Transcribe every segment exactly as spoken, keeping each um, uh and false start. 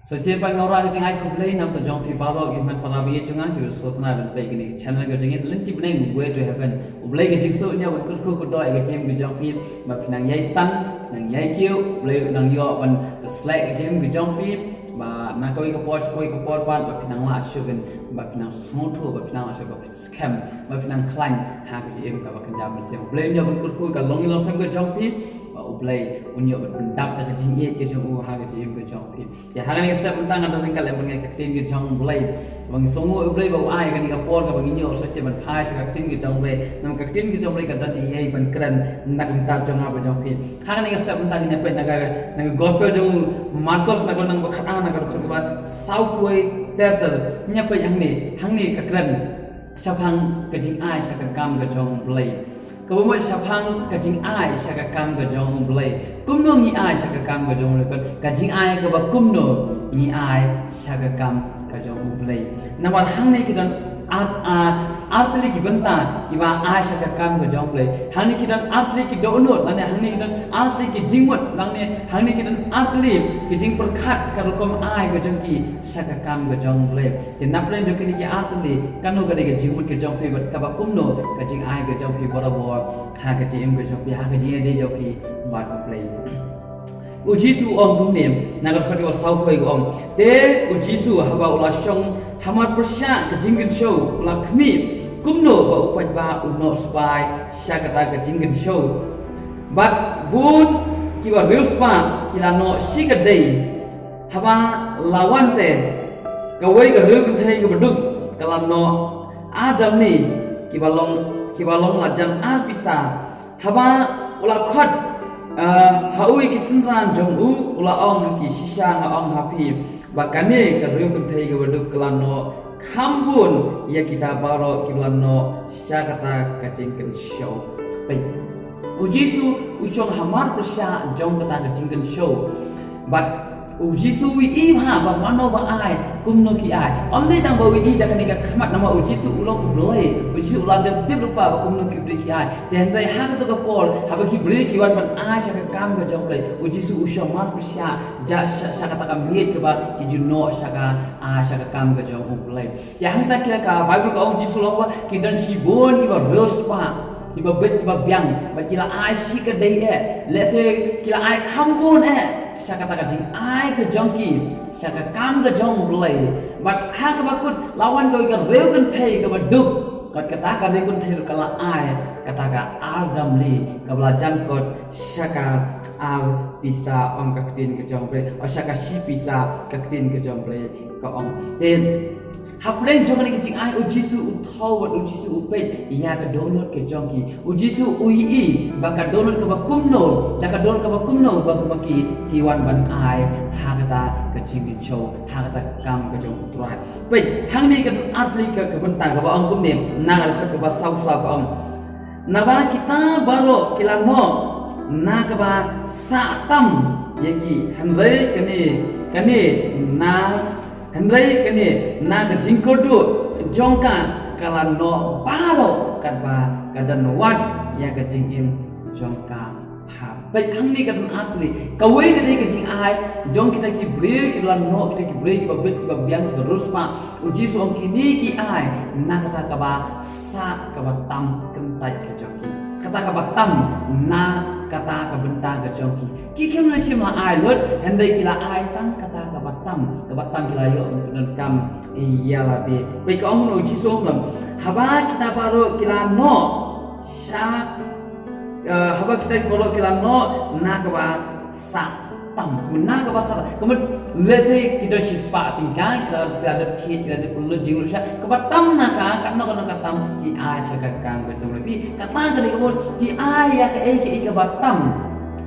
Sa shisien pat nga wanrah ka jingai khublei na ka bynta jong phi baroh ki hynmen para bangeit jong nga kiba sngewtynnat ban peit ïa kane ka channel ka jong ngi Lynti Bneng, Way to Heaven. U Blei ka jingsngew un ïa ban kyrkhu kyrdoh ïa ka jingim ka jong phi, ba phi nang ïai san, nang ïai kiew, U Blei u nang ïoh ban sleh ïa ka jingim ka jong phi, ba na kawei ka por sha kawei ka por pat ba phi nang lah shuh, ba phi nang sngewthuh, ba phi nang lah shuh, ba phi skhem, ba phi nang khlaiñ ha ka jingim kaba kynja mynsiem. U Blei un ïoh ban kyrkhu ïa ka longïing longsem ka jong phi, ba U Blei un ïoh ban pyndap da ka jingïeit ka jong u ha ka jingim ka jong phi. Ïa, ha kane ka step mynta nga don ryngkat lem bad nga ïa ka ktien ka jong U Blei. Ba ngi sngewnguh ïa U Blei ba u ai kane ka por kaba ngin ïoh sa shisien ban phai sha ka ktien ka jong U Blei. Namar ka ktien ka jong U Blei ka don ei ei ban kren na ka bynta jong nga bad jong phi. Ha kane ka step mynta ngin ïa peit na ka, na ka gospel jong u Markos, na ka lynnong ba khatar, na ka dkhot kaba sawphew ter ter. Ngin ïa peit hangne, hangne ka kren shaphang ka jingai sha ka kam ka jong U Blei. Kaba mut shaphang ka jingai sha ka kam ka jong U Blei. Kumno ngi ai sha ka kam ka jong U Blei? Ka jingai kaba kumno ngi ai sha ka kam ka jong U Blei? Namar hangne ki don ar, a, artylli ki bynta kiba ai sha ka kam ka jong U Blei. Hangne ki don artylli ki dohnud, lane hangne ki don artylli ki jingmut, lane hangne ki don artylli ki jingpyrkhat ka rukom ai ka jong ki sha ka kam ka jong U Blei. Te napdeng jong kine ki artylli, kano ka dei ka jingmut ka jong phi bad kaba kumno ka jingai ka jong phi barabor ha ka jingim ka jong phi, ha ka jingïadei jong phi bad U Blei? U Jisu u ong kumne, na ka dkhot kaba sawphew u ong: Te u Jisu haba u la shong hamar pyrshah ka jingkynshew, u la khmih kumno ba u paidbah u noh sbai sha kata ka jingkynshew. Bad bun kiba riewspah ki la noh shi ka dei. Haba la wan te kawei ka riew kynthei kaba duk, ka la noh ar damli kiba long, kiba long la jan ar pisa. Haba u la khot, eh, ha u ïa ki synran jong u, u la ong ha ki: Shisha nga ong ha phi, ba kane ka riew kynthei kaba duk ka la noh kham bun ïa kita baroh kiba la noh sha kata ka jingkynshew. Peit, u Jisu u shong hamar pyrshah jong kata ka jingkynshew. Bad u Jisu u ïohi bha ba mano ba ai, kumno ki ai. Ym dei tang ba u ïohi da kane ka khmat, namar u Jisu u long U Blei. U Jisu u la jan tip lypa ba kumno ki briew ki ai. Te hynrei ha kato ka por, haba ki briew ki wan ban ai sha ka kam ka jong U Blei, u Jisu u shong hamar pyrshah, ja sha, sha kata ka miej kaba ki ju noh sha ka, ah, sha ka kam ka jong U Blei. Ïa, hangta ki la, ka Baibl ka ong, u Jisu u ong ba ki don shibun kiba riewspah, kiba bit kiba biang, bad ki la ai shi ka dei eh, lehse ki la ai kham bun eh sha kata ka jingai ka jong ki sha ka kam ka jong U Blei. Bad ha kaba kut la wan kawei ka riew kynthei kaba duk, bad kata ka riew kynthei ruh ka la ai kata ka ar damli kaba la jan kot sha ka ar pisa, ong ka ktien ka jong U Blei, o sha ka shi pisa, ka ktien ka jong U Blei ka ong. Te hapdeng jong kane ka jingai, u Jisu u thew bad u Jisu u peit ïa ka dohnud ka jong ki. U Jisu u ïohi ba ka dohnud kaba kumno, da ka dohnud kaba kumno ba kumba ki, ki wan ban ai ha kata ka jingkynshew, ha kata ka kam ka jong U Trai. Peit, hangne ka don artylli ka, ka bynta kaba ong kumne, na ka dkhot kaba sawphew saw ka ong: Naba kita baroh ki la noh na kaba sah tam ïa ki, hynrei kane, kane na, hynrei kane na ka jingkyrduh jong ka, ka la noh baroh katba ka don wat ïa ka jingim jong ka bha. Peit, hangne ka don artylli. Kawei ka dei ka jingai jong kita ki briew kiba la noh, kita ki briew kiba bit kiba biang kiba riewspah. U Jisu u ong kine ki ai na kata kaba sah, kaba tam kyntait ka jong ki. Kata kaba tam na kata ka bynta ka jong ki. Ki khlem shym la ai lut, hynrei ki la ai tang kata kaba tam, kaba tam ki la ïoh pyndonkam ïa lade. Peit ka ong u Jisu u ong, haba kita baroh ki la noh sha, eh, haba kita baroh ki la noh na kaba sah tam, na kaba sah tam. Ka mut, let's say, kita shispah tyngka, kita, kita la dep thied, kita la dep pynlut jinglut sha kaba tam na ka, katno katno ka tam ki ai sha ka kam ka jong U Blei. Kata ka dei ka mut ki ai ïa kaei kaei kaba tam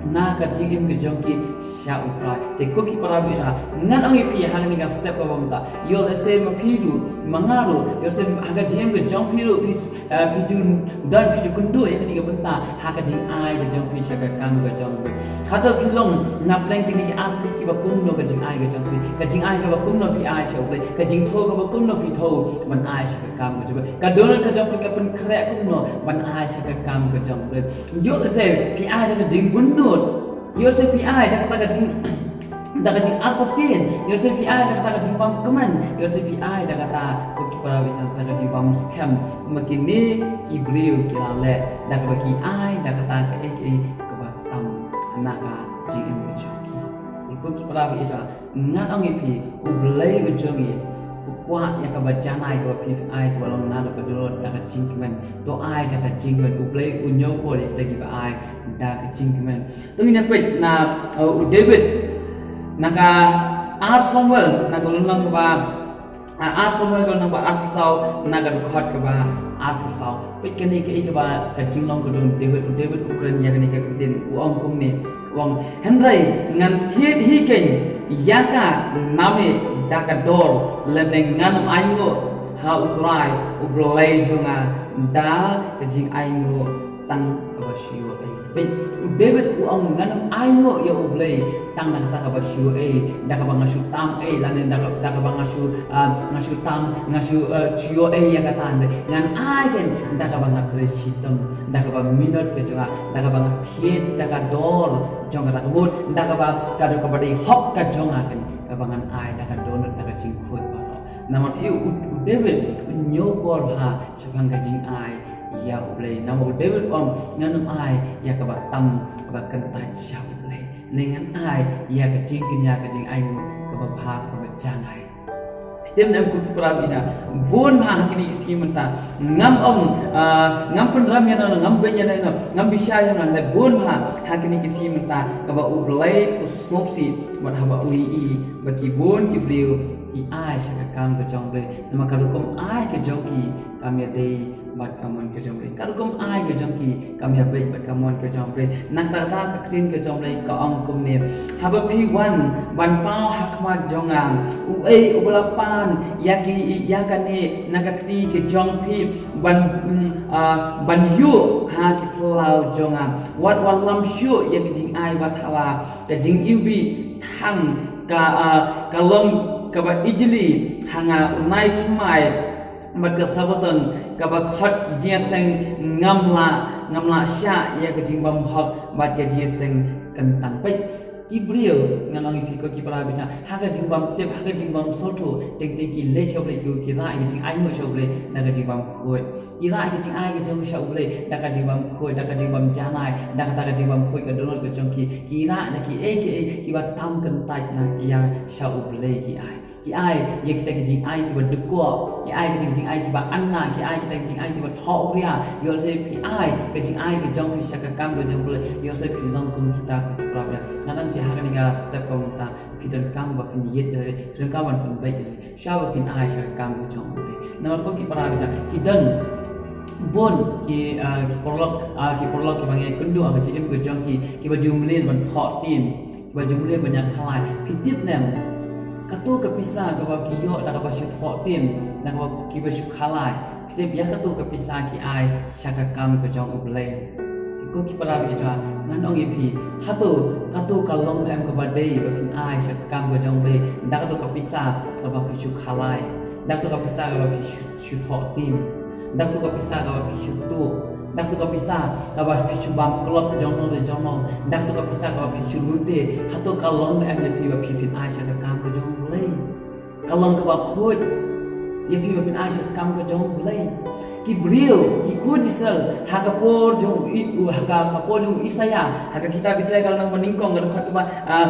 na ka jingim ka jong ki sha U Trai. Te ko ki para bangeit, ngan ong ïa phi ha kane ka step kaba mynta, ïoh lehse ma phi ruh, ma nga ruh, ïoh lehse ha ka jingim ka jong phi ruh, phi, eh, phi ju don, phi ju kynduh ïa kane ka bynta ha ka jingai ka jong phi sha ka kam ka jong U Blei. Hato phi long napdeng kine ki artylli kiba kumno ka jingai ka jong phi? Ka jingai kaba kumno phi ai sha U Blei? Ka jingthew kaba kumno phi thew ban ai sha ka kam ka jong U Blei? Ka dohnud ka jong phi ka pynkhreh kumno ban ai sha ka kam ka jong U Blei? Ïoh lehse phi ai da ka jingbynnud, ïoh lehse phi ai da kata ka jing Da ka jingartatien, ïoh seh phi ai da kata ka jingbymkmen, ïoh seh phi ai da kata, ko ki para bangeit, da ka jingbymskhem. Kumba kine ki briew ki la leh, da kaba ki ai da kata kaei kaei kaba tam na ka jingim ka jong ki. Ko ki para bangeit, ngan ong ïa phi, U Blei u jong ngi u kwah ïa kaba janai kaba phi ai kaba long naduh ka dohnud da ka jingkmen. To ai da ka jingkmen, U Blei u ñiewkor ïa kita kiba ai da ka jingkmen. To ngin ïa peit na, uh, u David. Na ka ar Samuel, na ka lynnong kaba, uh, ar Samuel ka lynnong ba arphew saw, na ka dkhot kaba arphew saw. Peit kane kaei kaba ka jinglong ka jong u David, u David u kren ïa kane ka ktien, u ong kumne, u ong, hynrei ngan thied hi keiñ ïa ka namar da ka dor, lane ngan ym ainguh ha U Trai U Blei jong nga da ka jingainguh tang kaba shu ïoh ei. Peit, u David u ong ngan ym ainguh ïa U Blei tang na kata kaba shu ïoh ei, da kaba nga shu tam ei, lane da ka, da kaba nga shu, ah, nga shu tam, nga shu, eh, shu ïoh ei ïa kata, ngan ai keiñ da kaba nga trei shitom, da kaba minot ka jong nga, da kaba nga thied da ka dor jong kata ka mut, da kaba, ka dor kaba dei hok ka jong nga keiñ, kaba ngan ai da ka dohnud da ka jingkhuid baroh. Namar ïa u, u David u ñiewkor bha shaphang ka jingai ïa U Blei. Namar u David u ong ngan ym ai ïa kaba tam kaba kyntait sha U Blei. Ne ngan ai ïa ka jingkñia, ka jingainguh kaba bha kaba janai. Phi tip ne em ko ki para bangeit, bun bha ha kine ki sngi mynta ngam ong, ah, ngam pynrem ïano ïano, ngam beiñ ïano ïano, ngam bishar ïano ïano, bun bha ha kine ki sngi mynta kaba U Blei u sngewsih bad haba u ïohi ba ki bun ki briew ki ai sha ka kam ka jong U Blei. Namar ka rukom ai ka jong ki kam ïadei bad ka mon ka jong U Blei. Ka rukom ai ka jong ki kam ïabeit bad ka mon ka jong U Blei. Na kata ka ktien ka jong U Blei ka ong kumne, haba phi wan ban paw ha khmat jong nga, uei uba la pan ïa ki, ïa kane na ka kti ka jong phi ban, mm, ah, ban ïuh ha ki phyllaw jong nga? Wat wallam shuh ïa ka jingai bathala, ka jingiwbih thang, ka, ah, ka long kaba ijli ha nga. U nai thymmai bad ka sabaton kaba khot jingïaseng, ngam lah, ngam lah shah ïa ka jingbymhok bad ka jingïaseng kyntang. Peit, ki briew, ngan ong ïa phi ko ki para bangeit, ha ka jingbymtip, ha ka jingbymsngewthuh, teng teng ki leit sha U Blei, ki, ki rah ïa ka jingainguh sha U Blei da ka jingbymkhuid. Ki rah ïa ka jingai ka jong sha U Blei da ka jingbymkhuid, da ka jingbymjanai, da kata ka jingbymkhuid ka dohnud ka jong ki. Ki rah da kiei kiei kiba tam kyntait na ïa sha U Blei ki ai. Ki ai ïa kita ki jingai kiba dkoh, ki ai kita ki jingai kiba anna, ki ai kita ki jingai kiba thohbria. Ïoh seh phi ai ka jingai ka jong phi sha ka kam ka jong U Blei, ïoh seh phi long kum kita ko ki para bangeit. Ngan ong ïa phi ha kane ka step ka mynta, phi donkam ba phin ïit, phi donkam ban pynbeit. Shwa ba phin ai sha ka kam ka jong U Blei. Namar ko ki para bangeit, ki don bun ki, ah, ki paralok, ah, ki paralok kiba ngi ïakynduh ha ka jingim ka jong ki, kiba ju mlien ban thoh tim, kiba ju mlien ban ïakhalai. Phi tip ne em, kato ka pisa kaba ki ïoh da kaba shu thoh tim, da kaba kiba shu khalai. Phi tip, ïa kato ka pisa ki ai sha ka kam ka jong U Blei. Ko ki para bangeit, ngan ong ïa phi, hato kato ka long ne em kaba dei ba phin ai sha ka kam ka jong U Blei da kato ka pisa kaba phi shu khalai, da kato ka pisa kaba phi shu, shu thoh tim, da kato ka pisa kaba phi shu tuh, da kato ka pisa kaba phi shu bam klop jong no le jong no, da kato ka pisa kaba phi shu lute? Hato ka long ne em ïa phi ba phi phin ai sha ka kam ka jong U Blei? Ka long kaba khuid ïa phi ba phin ai sha ka kam ka jong U Blei. Ki briew, ki khun Israel, ha ka por jong u, ha ka, ka por jong u Isaiah, ha ka kitab Isaiah ka lynnong ba nyngkong ka dkhot kaba, ah,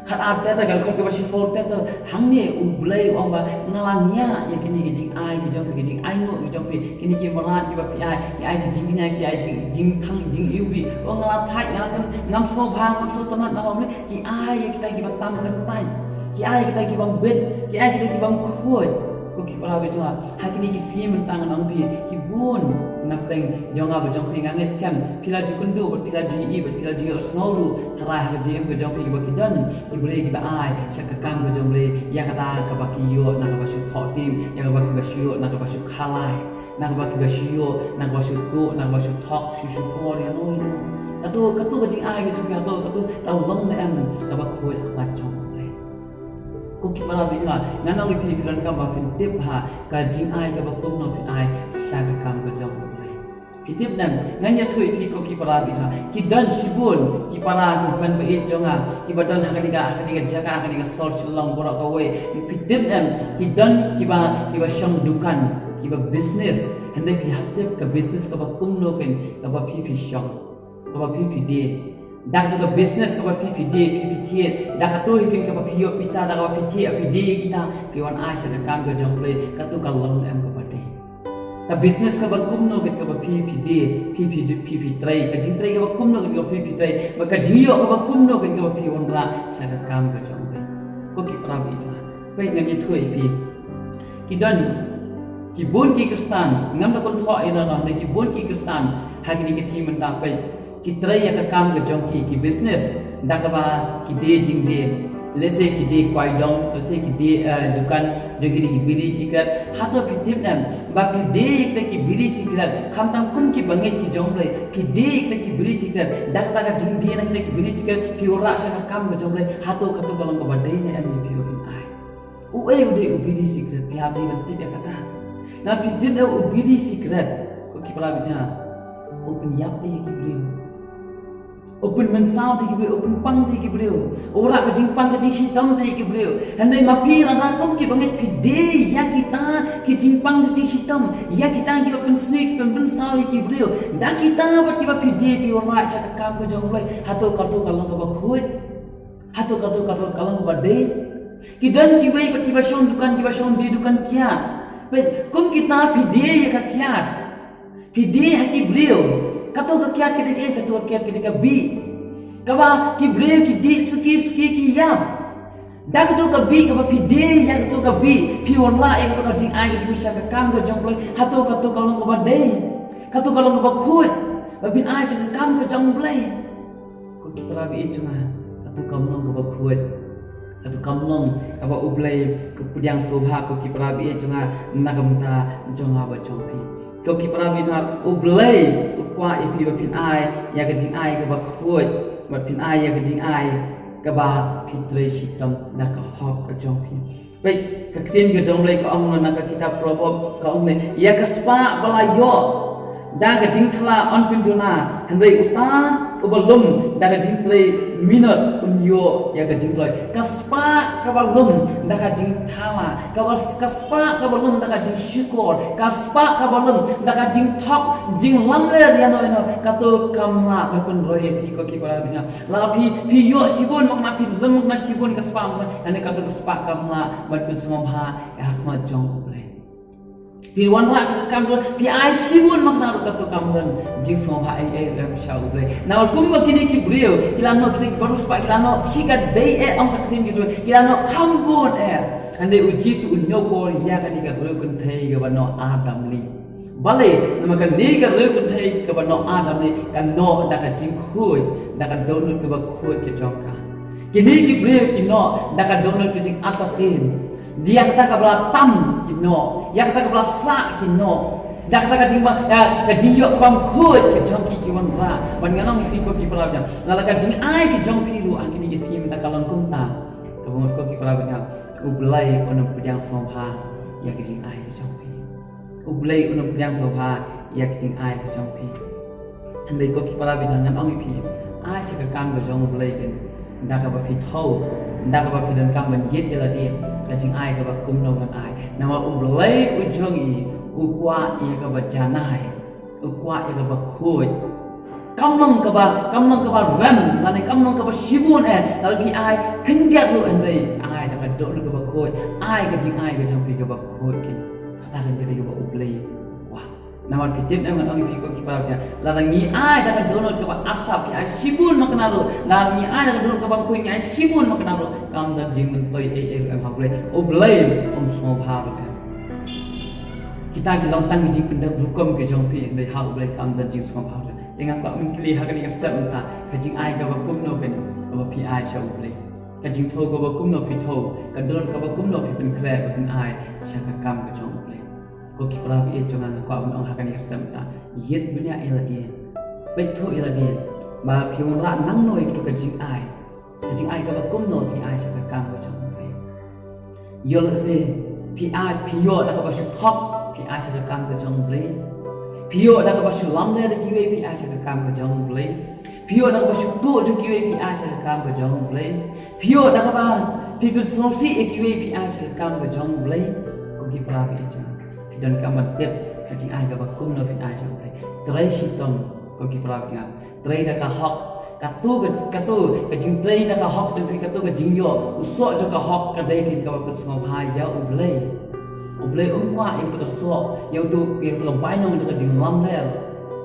khatar ter ter, ka dkhot kaba shiphew ter ter. Hangne U Blei u ong ba nga la ngiah ïa kine ki jingai ki jong phi, ki jingainguh ki jong phi, kine ki mrad kiba phi ai, ki ai ki jingkñia, ki ai jing, jingthang, jingiwbih. U ong nga la thait, nga la kyn, ngam sngewbha, ngam sngewtynnat namar balei? Ki ai ïa kita kiba tam kyntait. Ki ai kita ki bym bit, ki ai kita ki bym khuid. Ko ki para bangeit, ha kine ki sngi mynta ngan ong phi, ki bun na pdeng jong nga bad jong phi, nga ngeit skhem phi la ju kynduh bad phi la ju ïohi bad phi la ju ïohsngew ruh tharai ha ka jingim ka jong phi kiba ki don ki briew kiba ai sha ka kam ka jong U Blei ïa kata kaba ki ïoh na kaba shu thoh tim, ïa kaba kiba shu ïoh na kaba shu khalai, na kaba kiba shu ïoh, na kaba shu tuh, na kaba shu thok, shu shukor ïano ïano. Kato, kato ka jingai ka jong phi, kato, kato ka long ne em kaba khuid ha khmat jong U Blei? Ko ki para bangeit, ngan ong ïa phi, phi donkam ba phin tip ha ka jingai kaba kumno phin ai sha ka kam ka jong U Blei. Phi tip ne em, ngan ïathuh ïa phi ko ki para bangeit, ki don shibun ki para ki hynmen ba ïeit jong nga, kiba don ha kane ka, ha kane ka jaka, ha kane ka sor Shillong baroh kawei. Phi tip ne em, ki don kiba, kiba shong dukan, kiba business. Hynrei phi hap tip ka business kaba kumno kein kaba phi phi shong, kaba phi phi die. Da kato ka business kaba phi phi die, phi phi thied, da kato hi kein kaba phi ïoh pisa, da kaba phi thied, phi die kita, phi wan ai sha ka kam ka jong U Blei, kato ka long ne em kaba dei? Ka business kaba kumno kein kaba phi phi die, phi phi phi phi trei, ka jingtrei kaba kumno kein kaba phi phi trei, bad ka jingïoh kaba kumno kein kaba phi wanrah sha ka kam ka jong U Blei? Ko ki para bangeit, peit, ngan ïathuh ïa phi. Ki don, ki bun ki Khristan, ngam da kynthoh ïa lano, ne ki bun ki Khristan ha kine ki sngi mynta, peit, ki trei ïa ka kam ka jong ki, ki business, da kaba ki die jingdie. Let's say ki die kwai dong, let's say ki die, eh, dukan jong kine ki biri sikret. Hato phi tip ne em ba phi die ïa kita ki biri sikret, khamtam kum ki bangeit ki jong U Blei, phi die ïa kita ki biri sikret, da kata ka jingdie na kita ki biri sikret phi wanrah sha ka kam ka jong U Blei? Hato kato ka long kaba dei ne em ïa phi ba phin ai? Uei u dei u biri sikret? Phi hap dei ban tip ïa kata. Namar phi tip ne em, u biri sikret, ko ki para bangeit, u pynïap ïa ki briew, u pynmynsaw ïa ki briew, u pynpang ïa ki briew, u wanrah ka jingpang ka jingshitom ïa ki briew. Hynrei ma phi lada kum ki bangeit phi die ïa kita ki jingpang ka jingshitom, ïa kita kiba pynsniew, ki pynmynsaw ïa ki briew, da kita bad kiba phi die phi wanrah sha ka kam ka jong U Blei, hato kato ka long kaba khuid? Hato kato, kato ka long kaba dei? Ki don kiwei pat kiba shong dukan, kiba shong die dukan kiad. Peit, kum kita phi die ïa ka kiad, phi die ha ki briew. Kato ka kiad ka dei kaei? Kato ka kiad ka dei ka bih, kaba ki briew ki die suki suki, ki ïap. Da kato ka bih kaba phi die ïa, kato ka bih phi wanrah ïa kato ka jingai ka jong phi sha ka kam ka jong U Blei, hato kato ka long kaba dei? Kato ka long kaba khuid ba phin ai sha ka kam ka jong U Blei? Ko ki para bangeit jong nga, kato kam long kaba khuid. Kato kam long kaba U Blei u pdiang sngewbha, ko ki para bangeit jong nga, na ka bynta jong nga bad jong phi. Ko ki para bangeit jong nga, U Blei u kwah ïa phi ba phin ai ïa ka jingai kaba khuid, bad phin ai ïa ka jingai kaba phi trei shitom da ka hok ka jong phi. Peit, ka ktien ka jong U Blei ka ong na ka kitab Proverb, ka ong ne, ïa ka spah ba la ïoh da ka jingthala yn pynduna, hynrei uta uba lum da ka jingtrei minot un ïoh ïa ka jingkloi. Ka spah kaba lum da ka jingthala, kaba, ka spah kaba lum da ka jingshukor, ka spah kaba lum da ka jingthok jinglamler ïano ïano, kato kam lah ban pynroi ïa phi, ko ki para bangeit jong nga. Lada phi, phi ïoh shibun makna, phi lum makna shibun ka spah makna, hynrei kato ka spah kam lah ban pynsngewbha ha khmat jong U Blei. Phi wanrah sha ka kam jong, phi ai shibun makna ruh, kato kam don jingsngewbha ei ei ruh em sha U Blei. Namar kumba kine ki briew ki la noh, kita ki baroh spah ki la noh shi ka dei eh, ong ka ktien ka jong U Blei, ki la noh kham bun eh. Hynrei U Jisu u ñiewkor ïa kane ka riew kynthei kaba noh ar damli. Balei? Namar kane ka riew kynthei kaba noh ar damli ka noh da ka jingkhuid, da ka dohnud kaba khuid ka jong ka. Kine ki briew ki noh da ka dohnud ka jingartatien. Ïa kata kaba la tam ki noh, ïa kata kaba la sah ki noh, da kata ka jingba, ïa ka jingïoh kaba khuid ka jong ki ki wanrah. Bad ngan ong ïa phi, ko ki para bangeit, lada ka jingai ka jong phi ruh ha kine ki sngi mynta ka long kumta, ka bynta, ko ki para bangeit, U Blei un ym pdiang sngewbha ïa ka jingai ka jong phi. U Blei un ym pdiang sngewbha ïa ka jingai ka jong phi. Hynrei ko ki para bangeit, ngan ong ïa phi, ai sha ka kam ka jong U Blei kein da kaba phi thew, da kaba phi donkam ban ïeit ïa lade, ka jingai kaba kumno ngan ai. Namar U Blei u jong i u kwah ïa kaba janai, u kwah ïa kaba khuid. Kam long kaba, kam long kaba rem, lane kam long kaba shibun eh, lada phi ai khyndiat ruh, hynrei ai da ka dohnud kaba khuid, ai ka jingai ka jong phi kaba khuid kein. Kata kein ka dei kaba U Blei u kwah. Namar phi tip ne em, ngan ong ïa phi, ko ki para bangeit, lada ngi ai da ka dohnud kaba arsap, phi ai shibun makna ruh, lada ngi ai da ka dohnud kaba khuid, ngi ai shibun makna ruh, kam don jingmyntoi ei ei ruh em ha U Blei. U Blei um sngewbha ruh em. Kita ki long tang ki jingpyndem rukom ki jong phi, hynrei ha U Blei kam don jingsngewbha ruh. Te nga kwah ban kylli ha kane ka step mynta, ka jingai kaba kumno kein kaba phi ai sha U Blei? Ka jingthew kaba kumno phi thew, ka dohnud kaba kumno phi pynkhreh ba phin ai sha ka kam ka jong U Blei? Ko ki para bangeit jong nga, nga kwah ban ong ha kane ka step mynta, ïeit bniah ïa lade. Peit, thew ïa lade ba phi wanrah nangno ïa kato ka jingai. Ka jingai kaba kumno phi ai sha ka kam ka jong U Blei? Ïoh lehse phi ai, phi ïoh da kaba shu thok phi ai sha ka kam ka jong U Blei. Phi ïoh da kaba shu lamler ïa kiwei phi ai sha ka kam ka jong U Blei. Phi ïoh da kaba shu tuh jong kiwei phi ai sha ka kam ka jong U Blei. Phi ïoh da kaba phi pynsngewsih ïa kiwei phi ai sha ka kam ka jong U Blei. Ko ki para bangeit jong nga, phi donkam ban tip ka jingai kaba kumno phin ai sha U Blei. Trei shitom, ko ki para bangeit jong nga. Trei da ka hok, kato ka, kato ka jingtrei da ka hok jong phi, kato ka jingïoh u soh jong ka hok ka dei kaba pynsngewbha ïa U Blei. U Blei um kwah ïa uto ka soh, ïa uto, ïa uto ka bainong jong ka jinglamler.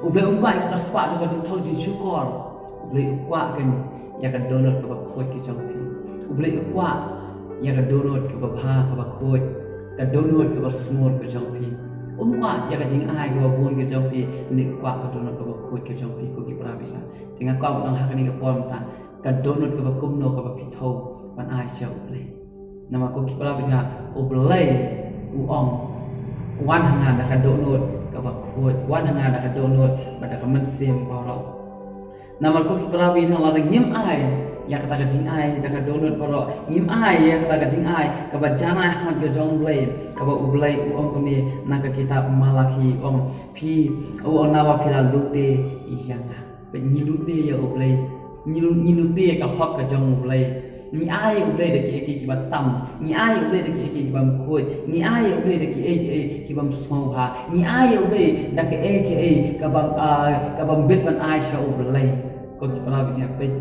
U Blei um kwah ïa uto ka spah jong ka jingthoh jingshukor. U Blei u kwah kein ïa ka dohnud kaba khuid ka jong phi. U Blei u kwah ïa ka dohnud kaba bha, kaba khuid, ka dohnud kaba sngur ka jong phi. Um kwah ïa ka jingai kaba bun ka jong phi, hynrei u kwah ka dohnud kaba khuid ka jong phi, ko ki para bangeit jong nga. Te nga kwah ban ong ha kane ka por mynta, ka dohnud kaba kumno kaba phi thew ban ai sha U Blei. Namar ko ki para bangeit jong nga, U Blei u ong, wan ha nga da ka dohnud kaba khuid, wan ha nga da ka dohnud bad da ka mynsiem baroh. Namar ko ki para bangeit jong nga, lada ngim ai ïa kata ka jingai da ka dohnud baroh, ngim ai ïa kata ka jingai kaba janai ha khmat ka jong U Blei, kaba U Blei u ong kumne na ka kitab Malaki, u ong, phi, u ong, naba phi la lute ïa nga. Peit, ngi lute ïa U Blei. Ngi lu-, ngi lute ïa ka hok ka jong U Blei. Ngi ai ïa U Blei da kiei kiei kiba tam. Ngi ai ïa U Blei da kiei kiei kiba khuid. Ngi ai ïa U Blei da kiei kiei kiba sngewbha. Ngi ai ïa U Blei da kiei kiei kaba, ah, kaba bit ban ai sha U Blei. Ko ki para bangeit jong nga, peit,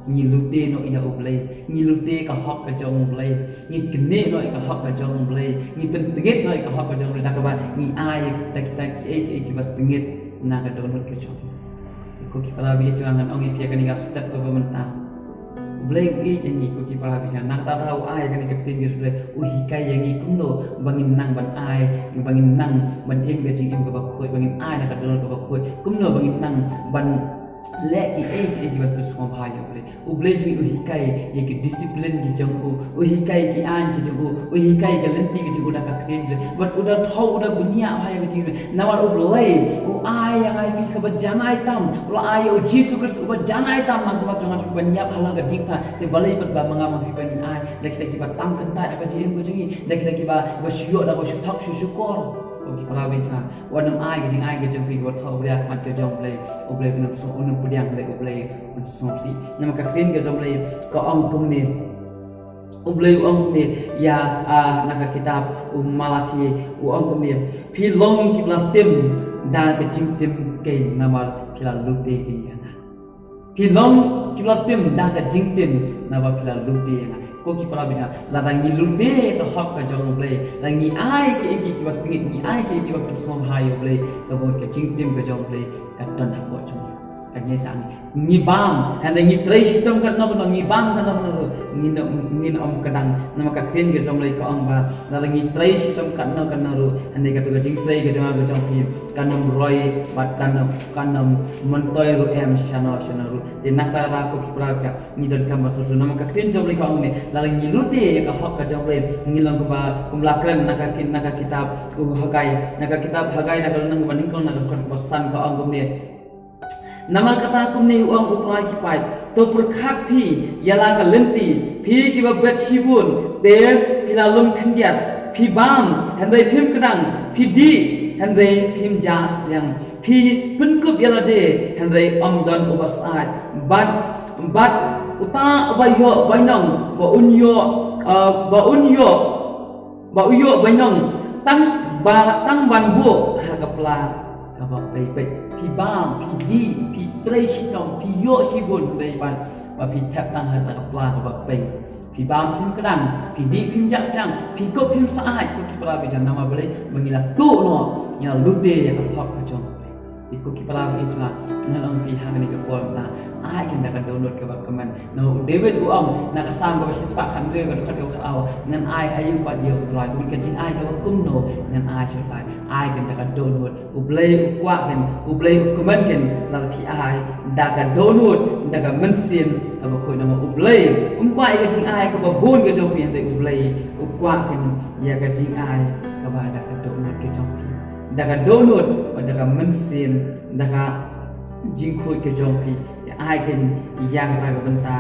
ngi lute noh ïa U Blei. Ngi lute ka hok ka jong U Blei. Ngi knieh noh ïa ka hok ka jong U Blei. Ngi pyntngit noh ïa ka hok ka jong U Blei da kaba ngi ai da kita kiei kiei kiba tngit na ka dohnud ka jong U Blei. Ko ki para bangeit jong nga, ngan ong ïa phi ha kane ka step kaba mynta. U Blei u ïeit ïa ngi, ko ki para bangeit jong nga. Na kata u ai kane ka ktien ka jong U Blei, u hikai ïa ngi kumno ba ngin nang ban ai, ba ngin nang ban im ka jingim kaba khuid, ba ngin ai na ka dohnud kaba khuid, kumno ba ngin nang ban leh kiei kiei kiba pynsngewbha ïa U Blei. U Blei jong ngi u hikai ïa ki discipline ki jong u, u hikai ki aiñ ki jong u, u hikai ki lynti ki jong u da ka ktien jong u. Bad u da thew, u da bniah bha ïa ka jingim. Namar U Blei u ai ïa ngi kaba janai tam, u la ai ïa U Jisu Khrist uba janai tam na ka bynta jong nga, ban ïap ha la ka diengphna. Te balei pat ba ma nga ma phi ba ngin ai da kita kiba tam kyntait ha ka jingim ka jong ngi, da kita kiba, ba shu ïoh da kaba shu thok shu shukor. Ko ki para bangeit jong nga, wat nym ai ka jingai ka jong phi kaba thoh bria ha khmat ka jong U Blei. U Blei un ym sngewsih, un ym pdiang, U Blei un sngewsih. Namar ka ktien ka jong U Blei ka ong kumne. U Blei u ong kumne ïa, ah, na ka kitab u Malaki, u ong kumne, phi long kiba la tim da ka jingtim kein namar phi la lute kein ïa nga. Phi long kiba la tim da ka jingtim namar phi la lute ïa nga. Ko ki para bangeit jong nga, lada ngi lute ka hok ka jong U Blei, lada ngi ai kiei kiei kiba tngit, ngi ai kiei kiei kiba pynsngewbha ïa U Blei, ka mut ka jingtim ka jong U Blei ka don hapoh jong ngi. Ka ngi sa ngi, ngi bam, hynrei ngi trei shitom katno katno, ngi bam katno katno ruh, ngin, ngin ym kdang. Namar ka ktien ka jong U Blei ka ong ba lada ngi trei shitom katno katno ruh, hynrei kato ka jingtrei ka jong nga ka jong phi kan ym roi bad kan ym, kan ym myntoi ruh em shano shano ruh. Te na kata ka daw, ko ki para bangeit jong nga, ngi donkam ban sngewthuh. Namar ka ktien jong U Blei ka ong ne, lada ngi lute ïa ka hok ka jong U Blei, ngi long kumba, kumba la kren na ka ki-, na ka kitab u Hagai, na ka kitab Hagai, na ka lynnong kaba nyngkong, na ka dkhot kaba san, ka ong kumne. Namar kata kumne u ong U Trai ki paid, to pyrkhat phi ïa la ka lynti, phi kiba bet shibun, te phi la lum khyndiat, phi bam, hynrei phim kdang, phi dih, hynrei phim jah sliang, phi pynkup ïa lade, hynrei ym don uba syaid, bad, bad uta uba ïoh bainong, ba un ïoh, eh, ba un ïoh, ba u ïoh bainong, tang ba, tang ban buh ha ka pla kaba pei. Phi bam, phi dih, phi trei shitom, phi ïoh shibun, hynrei ban ba phi thep tang ha ka pla kaba pei. Phi bam phim kdang, phi dih phim jah sliang, phi kup phim syaid, ko ki para bangeit jong nga, namar balei? Ba ngi la tuh noh, ngi la lute ïa ka hok ka jong U Blei. Te ko ki para bangeit jong nga, ngan ong ïa phi ha kane ka por mynta, ai kein da ka dohnud kaba kmen. Namar u David u ong na ka Salm kaba shispah khathynriew, ka dkhot kaba khatar, ngan ai aïu pat ïa U Trai? Ka mut ka jingai kaba kumno ngan ai sha U Trai? Ai kein da ka dohnud. U Blei u kwah kein, U Blei u kmen kein lada phi ai da ka dohnud, da ka mynsiem kaba khuid. Namar U Blei um kwah ïa ka jingai kaba bun ka jong phi, hynrei U Blei u kwah kein ïa ka jingai kaba da ka dohnud ka jong phi, da ka dohnud bad da ka mynsiem, da ka jingkhuid ka jong phi. Ai kein ïa kata ka bynta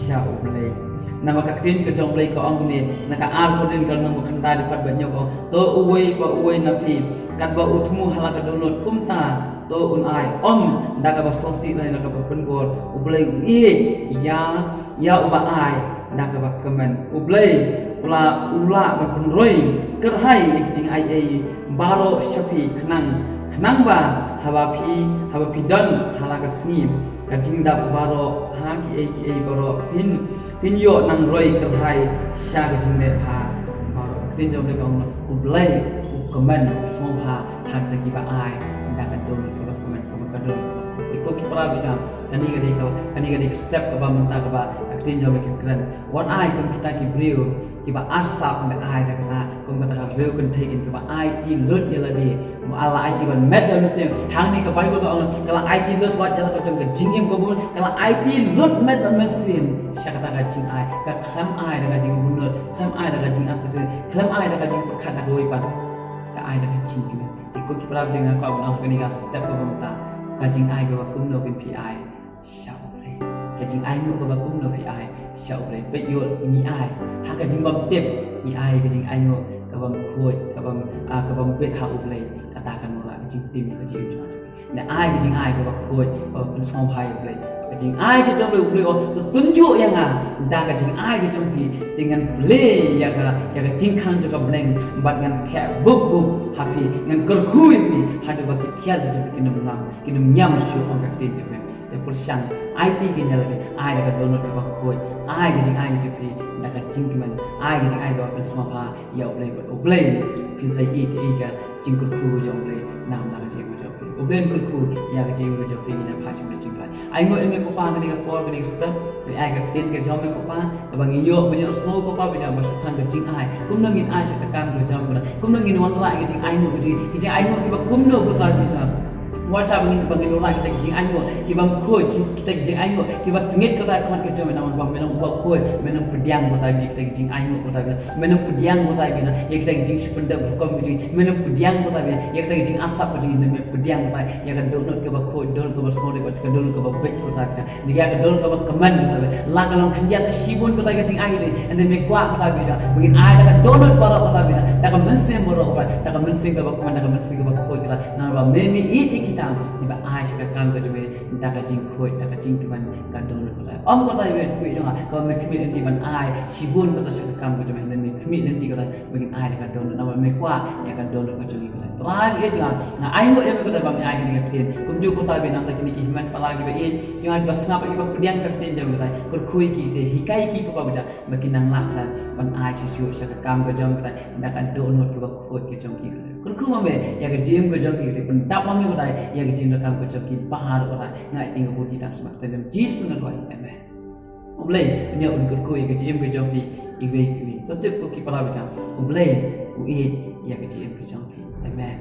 sha U Blei. Namar ka ktien ka jong U Blei ka ong kumne, na ka ar Korinth ka lynnong ba khyndai dkhot ba hynñiew ka ong, to uwei pa uwei na phi, katba u thmu ha la ka dohnud kumta to un ai. Ym da kaba sngewsih lane da kaba pynbor. U Blei u ïeit ïa, ïa uba ai da kaba kmen. U Blei u la, u la ban pynroi kyrhai ïa ki jingai ei baroh sha phi, khnang, khnang ba haba phi, haba phi don ha la ka sngi, ka jingdap baroh ha kiei kiei baroh phin, phin ïoh nang roi kyrhai sha ka jingleh bha baroh. Ka ktien jong U Blei ka ong, U Blei u kmen, u sngewbha ha kita kiba ai da ka dohnud kaba kmen, kaba ka dohnud. Te ko ki para bangeit, kane ka dei ka, kane ka dei ka step kaba mynta kaba ka ktien jong U Blei ka kren. Wat ai kum kita ki briew kiba arsap, me ai da kata kum kata ka briew kynthei kin kaba aiti lut ïa lade. Mo, la aiti ban met ban mynsiem. Hangne ka Baibl ka ong ka la aiti lut wat ïa la ka jong ka jingim ka bun, ka la aiti lut met ban mynsiem sha kata ka jingai. Ka khlem ai da ka jingbun lut, khlem ai da ka jingartatien, khlem ai da ka jingpyrkhat da kawei pat, ka ai da ka jingkmen. Te ko ki para bangeit, nga kwah ban ong kane ka step kaba mynta, ka jingai kaba kumno kin phi ai sha U Blei. Ka jingainguh kaba kumno phi ai sha U Blei. Peit, ïoh ngi ai ha ka jingbymtip, ngi ai ka jingainguh ka bym khuid, ka bym, ah, ka bym bit ha U Blei. Kata kan wanrah ka jingtim ka jingim jong nga. Ngi ai ka jingai kaba khuid, kaba pynsngewbha ïa U Blei. Ka jingai ka jong U Blei, U Blei u ong, to tynjuh ïa nga da ka jingai ka jong phi. Te ngan plie ïa ka, ïa ka jingkhang jong ka bneng bad ngan kheh bup bup ha phi, ngan kyrkhu ïa phi haduh ba ki thiar jong phi kin ym ngam, kin ym ñiam shuh, ong ka ktien jong U Blei. Te pyrshang aiti kin ïa lade, ai da ka dohnud kaba khuid, ai ka jingai ka jong phi da ka jingkmen, ai ka jingai kaba pynsngewbha ïa U Blei bad U Blei phin sa ïohi ïa ka jingkyrkhu ka jong U Blei na ka bynta ka jingim ka jong phi. U Blei un kyrkhu ïa ka jingim ka jong phi, ngin ïa phai sha ka jingpynlait. Ainguh ïa me ko Pa kane ka por, kane ka step, phin ai ka ktien ka jong me ko Pa, kaba ngin ïoh ban ïohsngew ko Pa, ba jong ba shaphang ka jingai. Kumno ngin ai sha ka kam ka jong phi, kumno ngin wanrah ïa ka jingainguh ka jong, ka jingainguh kiba kumno ko Pa, ba jong. Wat sa ba ngin, ba ngin wanrah kita ki jingainguh ki bym khuid, ki, kita ki jingainguh kiba tngit ko Pa, ka khmat ka jong me, namar ba me long uba khuid, me nang pdiang ko Pa ïa kita ki jingainguh ko Pa, me nang pdiang ko Pa ïa kita ki jingsngewpyndep rukom ka jong, me nang pdiang ko Pa ïa kita ki jingarsap ka jong, me pdiang ko Pa ïa ka dohnud kaba khuid, dohnud kaba sngewdei bad ka dohnud kaba beit ko Pa. Ïa ka dohnud kaba kmen ko Pa, la ka long khyndiat ne shibun ko Pa ka jingai ka jong, hynrei me kwah ko Pa ba ngin ai da ka dohnud baroh ko Pa, da ka mynsiem baroh ko Pa, da ka mynsiem kaba kmen, da ka mynsiem kaba khuid ko Pa. Namar ba me, me ïeit ïa kita kiba ai sha ka kam ka jong me da ka jingkhuid, da ka jingkmen, ka dohnud ko Pa. Ym ko Pa, me, me jong nga, kaba me khmih lynti ban ai shibun ko Pa sha ka kam ka jong me, hynrei me khmih lynti ko Pa ba ngin ai da ka dohnud, namar me kwah ïa ka dohnud ka jong ngi ko Pa. Trai, me ïeit jong nga, nga ainguh ïa me ko Pa ba me ai kane ka ktien. Kumjuh ko Pa, ba na bynta kine ki hynmen pala kiba ïeit, jong nga kiba sngap, kiba pdiang ka ktien jong me ko Pa, kyrkhu ïa ki, te hikai ki ko Pa, ba jong ba kin nang lah ko Pa ban ai shuh shuh sha ka kam ka jong me ko Pa da ka dohnud kaba khuid ka jong ki ko Pa. Kyrkhu ma me ïa ka jingim ka jong ki ko Pa, pyndap ma me ko Pa ïa ka jingdonkam ka jong ki baroh ko Pa. Nga ai kane ka burom tang sha ka kyrteng Jisu nga duwai. Amen. U Blei un ïa, un kyrkhu ïa ka jingim ka jong phi iwei pa iwei. To tip ko ki para bangeit, U Blei u ïeit ïa ka jingim ka jong phi. Amen.